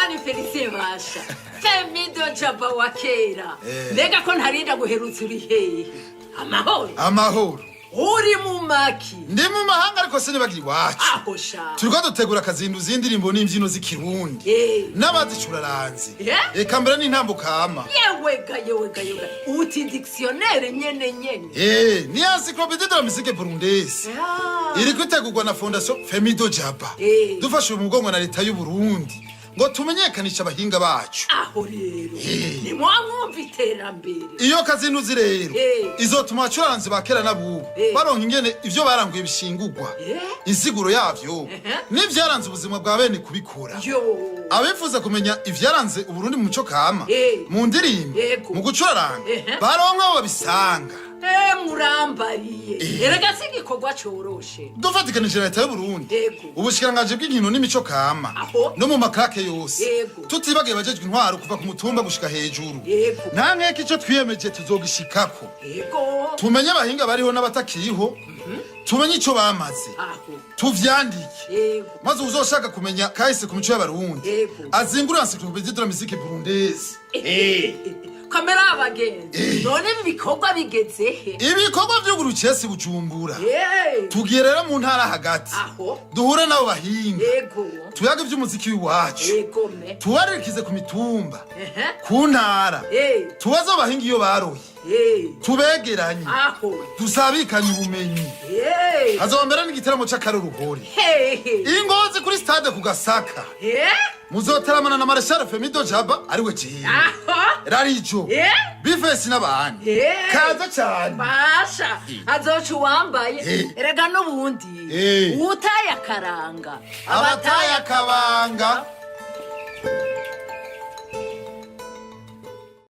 Ni Felicien Basha, Femido Jaba wa kera. Mbega ko ntarinda guherutsa, uri hehe? Amahoro? Amahoro. Uri mu maki? Ndi mu mahanga, ariko sinibagira iwacu. Aho sha. Turiko dutegura akazinduzi y'indirimbo n'imbyino z'Ikirundi n'abazicuraranze, eka mbere n'intambukama. Yewega, yewega, yewega, uti dictionnaire nyene nyene. Ni encyclopédie de la musique burundaise. Iriko itegurwa na Fondation Femido Jaba, dufashwe mu mugongo na leta y'u Burundi, ngo tumenyekanishe abahinga bacu. Aho rero nimwamwumva iterambere. Iyo kazinduzi rero izotuma abacuranzi ba kera n'abubu baronka ingene ivyo baranguye bishingurwa, insiguro yavyo n'ivyaranze ubuzima bwa bene kubikora. Abifuza kumenya ivyaranze Uburundi mu muco kama, mu ndirimbo, mu gucuraranga, baronka aho babisanga. Murambariye. Erega si igikorwa coroshe. Dufatikanije na leta y'Uburundi, ubushikiranganji bw'inkino n'imico kama, no mu makrake yose, tutibagiye abajejwe intwaro kuva ku mutumba gushika hejuru, nta nkeka ico twiyemeje tuzogishikako. Tumenye abahinga bariho n'abatakiriho, tumenye ico bamaze, tuvyandike, maze uzoshaka kumenya kahise ku mico y'Abarundi azingure encyclopédie de la musique burundaise. Kamera abagenzi, none ibi bikorwa bigeze he? Ibikorwa vy'ugurucesi Bujumbura. Tugiye rero mu ntara hagati, duhure n'abo bahinga, tuyaga ivy'umuziki w'iwacu, tubaririkize ku mitumba, ku ntara, tubaze abo bahinga iyo baroye, tubegeranye, dusabikanye ubumenyi. Hazoba mbere n'igitaramo c'akaroruhore i Ngozi kuri stade ku Gasaka. Muzoteramana na Marshal Femido Jaba, ariwe jewe, Rarijo, Bifesi n'abandi. Kaza cyane. Basha, azoca uwambaye. Erega n'ubundi utaye akaranga abataye akabanga.